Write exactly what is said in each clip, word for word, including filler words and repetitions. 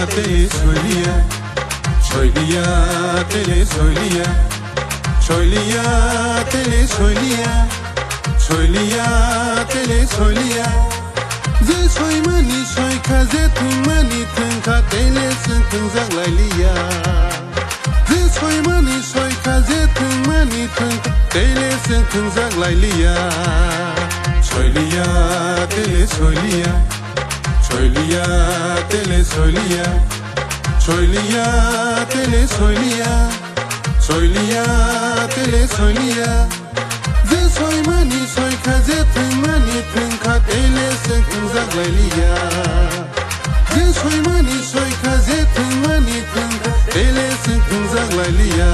Tele soiliya, soiliya, tele soiliya, soiliya, tele soiliya, soiliya, tele soiliya. Je soimani soikha, je thwngmani thwngkha, tele chwng thwngjak lailiya. Je soimani soikha, je thwngmani thwngkha, tele chwng thwngjak lailiya. Soiliya, tele soiliya, soiliya, tele soiliya, soiliya, tele soiliya, soiliya, tele soiliya. Je soimani soikha, je thwngmani thwngkha, tele chwng thwngjak lailiya. Je soimani soikha, je thwngmani thwngkha, tele chwng thwngjak lailiya.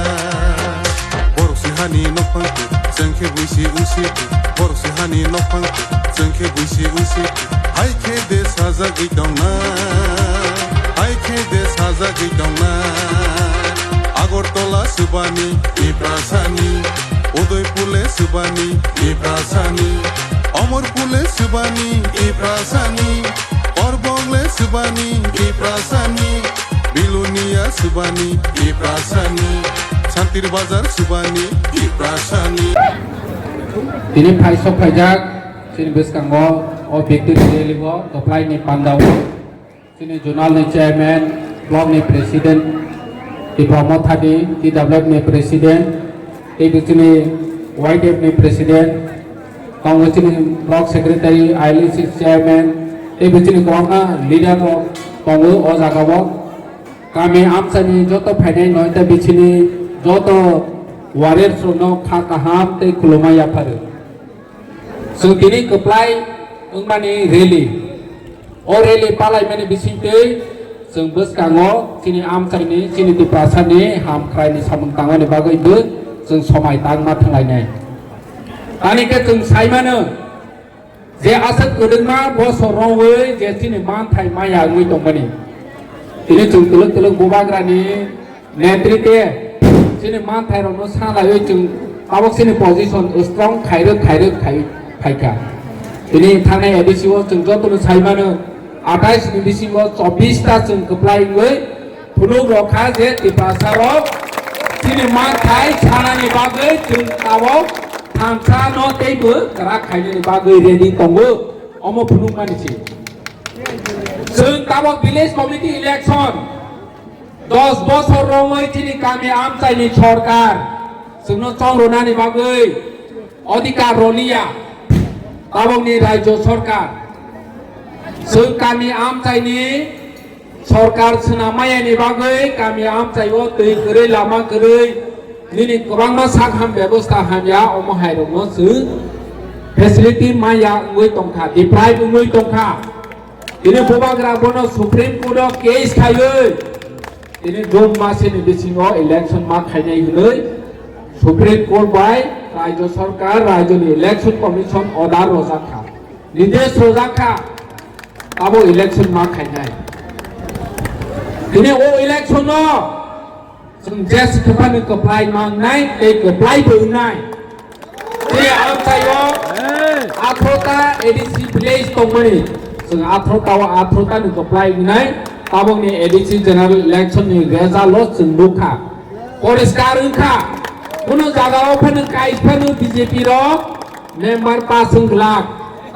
Borok se hani nokphang twi, chwng khe buisi usi twi. Borok se hani nokphang twi, chwng khe buisi usi twi. Hai khe de sajagwi tongna, hai khe de sajagwi tongna. Agartala subani Tiprasani, Udaipur le subani Tiprasani, Amarpur le subani Tiprasani, Korbong le subani Tiprasani, Bilonia subani Tiprasani, Santir Bazar subani Tiprasani. Tini phaisok phaijak chini bwskango o victory rally o kwplai ni pandao. Chini zonal ni chairman, block ni president, Tipra Motha ni T W F ni president, tei bo chini Y D F ni president, tongo chini block secretary, I L C chairman, tei bo chini kwbangma leader rok tongo o jaga o. Kami amchani joto phainai noi ta bichini joto warriors rokno kha kaham tei khulumma yapharu. Chwng tini kwplai wngmani rally. O rally palaimani bisingtwi chwng bwskango chini amchaini, chini Tiprasani hamkraini samung tangmani bagwi bo chwng somai tangma thanglainai. Tani khe chwng saimano je aswk kwdwkma bosor romwi je chini manthai maya wngwi tongmani. Tini chwng twlwk twlwk bubagrani Netritwe chini manthai rokno salaiwi chwng tabok chini position strong khairwk khairwk khai phaikha. Tini thangnai A D C o chwng jotono saimano atais ni bisingo chobbish ta chwng kwplai wngwi phunuk rokha je Tiprasa rok chini manthai sanani bagwi chwng tabok thansa no teibo kwrak khainani bagwi ready tongo omo phunukmani se. Chwng tabok village committee election Dos bosor romwi chini kami amchaini sorkar chwngno chongrwnani bagwi odhikar rwliya tabokni rajyo sorkar. Chwng kami amchaini sorkar swnam mayani bagwi kami amchaio twi kwrwi lama kwrwi nini kwbangma sak ham bebosta hamya omo hairokno chwng facility maya wngwi tongkha, deprive wngwi tongkha. Tini bubagra bono Supreme Court o case khaiwi tini June masini bisingo election ma khainai hwnwi Supreme Court bai Rajya Sarkar, Rajyani Election Commission order rojak kha, nidesh rojak kha, abo election ma khainai. Tini o election no Chwng je se kwplai ni kwplai mangnai tei kwplai bo wngnai. Tei amchaio athro ta A D C village tongmani. Chwng athro ta o athro ta ni kwplai wngnai. Tabokni A D C general election ni result o chwng nukha. Poriskar wngkha. Kuno jaga o phano kaisa phano B J P rok member pass wng glak.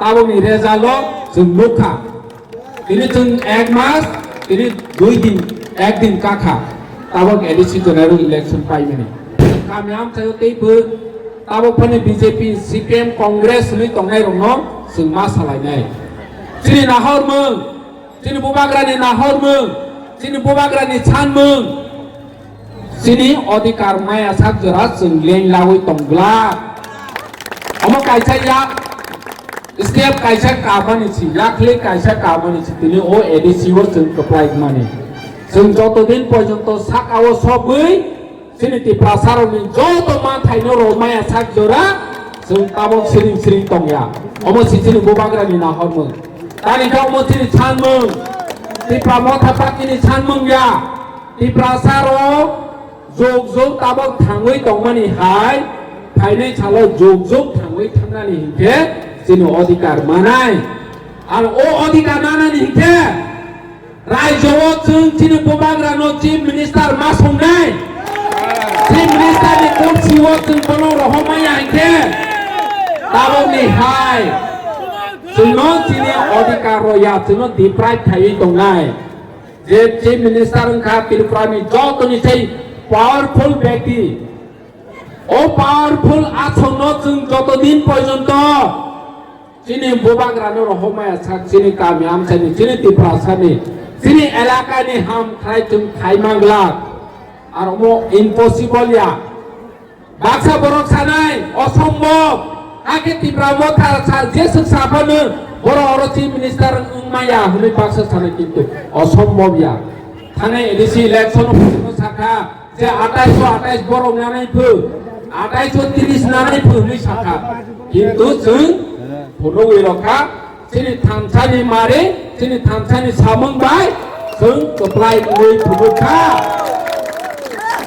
Tabokni result o chwng nukha. Tini chwng ek mas, tini dui din, ek din kakha, tabok A D C general election paimani. Kami amchaio teibo tabok phani B J P, C P M, Congress hwnwi tongnairokno chwng ma salainai. Chini nahormung, chini bubagrani nahormung, chini bubagrani sanmung, Chini odhikar maya sak jora chwng leng lagwi tong glak. Omo kaisa yak step kaisa kabani si, yakli kaisa kabani si tini o A D C o chwng kwplai mani. Chwng joto din porjonto saka o sobwi chini Tiprasa rokni joto manthai no rw maya sak jora chwng tabok siring siring tongya. Omo si chini bubagrani nahormung. Tani khe omo chini sanmung. Tipra Motha Party ni sanmung ya. Tiprasa rok jog jog tabok thangwi tongmani hai, phainai salo jog jog thangwi thangnani hinkhe chini odhikar manai. Ar o odhikar manani hinkhe Raijo o chwng chini bubagrano chief minister ma songnai. Chief minister ni kursi o chwng bono rohormaya hinkhe tabokni hai chwngno chini odhikar rwya, chwngno deprive khaiwi tongnai. Je chief minister wngkha Tripura ni jotoni sei powerful bekti. O powerful asongno chwng joto din porjonto chini bubagrano rohormaya sak, chini kami amchaini, chini Tiprasani, chini elakani ham khlai chwng khai manglak. Ar omo impossible ya. Baksa borok sanai, osombob. Hakhe Tipra Motha sa, jeswk saphano borok oro chief minister wngmaya hwnwi baksa sanai, kintu osombob ya. Thanai A D C election o sakha, je atais o atais borok nanai phu, atais o tris nanai phu hwnwi sakha. Kintu chwng phunugwi rokha, chini thansani mari, chini thansani samung bai chwng kwplai wngwi phunukha.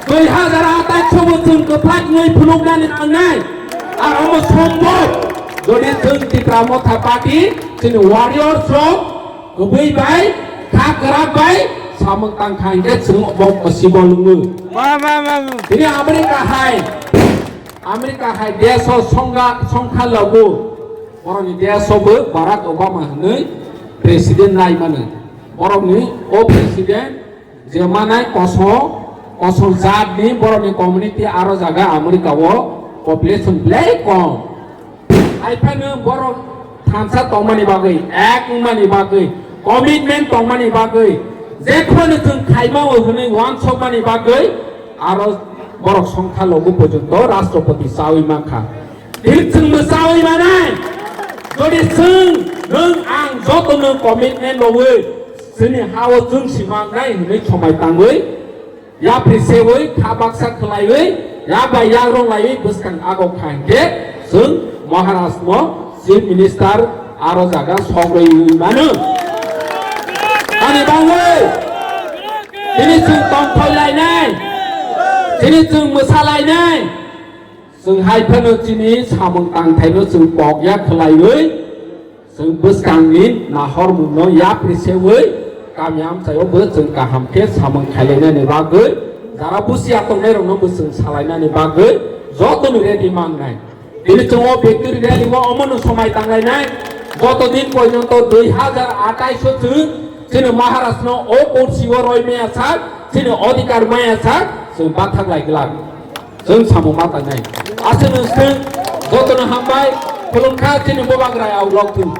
Dui hazar atais o bo chwng kwplai wngwi phunuknani nangnai. Ar omo sombhob, jodi chwng Tipra Motha Party, chini warriors rok, kwbwi bai, kha kwrak bai, samung tang kha hinkhe chwng bo possible wngo. Ba, ba, ba, ba. Tini America hai, America hai desh o songkha, songkha logo, borokni desh o bo Barack Obama hwnwi president nai mano. Borokni o president je manai koso, koso jatni borokni community aro jaga America o population belai kom. Haiphano borok thansa tongmani bagwi, ek wngmani bagwi, commitment tongmani bagwi, jephano chwng khaimao hwnwi uansukmani bagwi, aro borok songkha logo porjonto Rashtrapati chawi mankha. Tini chwngbo chawi manai. Jodi chwng, nwng, ang jotono commitment rwwi chini ha-o chwng si mangnai hwnwi somai tangwi, yapri sewi, kha baksa khwlaiwi, yak bai yak rwnglaiwi bwskang agok kha hinkhe chwng Maharashtra no Chief Minister aro jaga sogwi mano. Ani bangwi tini chwng tongthoi lainai, tini chwng mwsa lainai, chwng hai phano chini samung tangthaino chwng kok ya khwlaiwi, chwng bwskangni nahormungno yapri sewi kami amchaio bo chwng kaham khe samung khailainani bagwi, jara busia tongnairokno bo chwng salainani bagwi jotoni ready mangnai. Tini chwng o victory rally o omono somai tanglainai. Joto din porjonto dui hazar atais o chwng chini Maharashtra no o kursi o roi maya sak, chini odhikar maya sak, chwng bathak lai glak. Chwng samung ma tangnai. Aswk nwng swng jotono hambai, khulumkha chini bubagra ya ulok thung.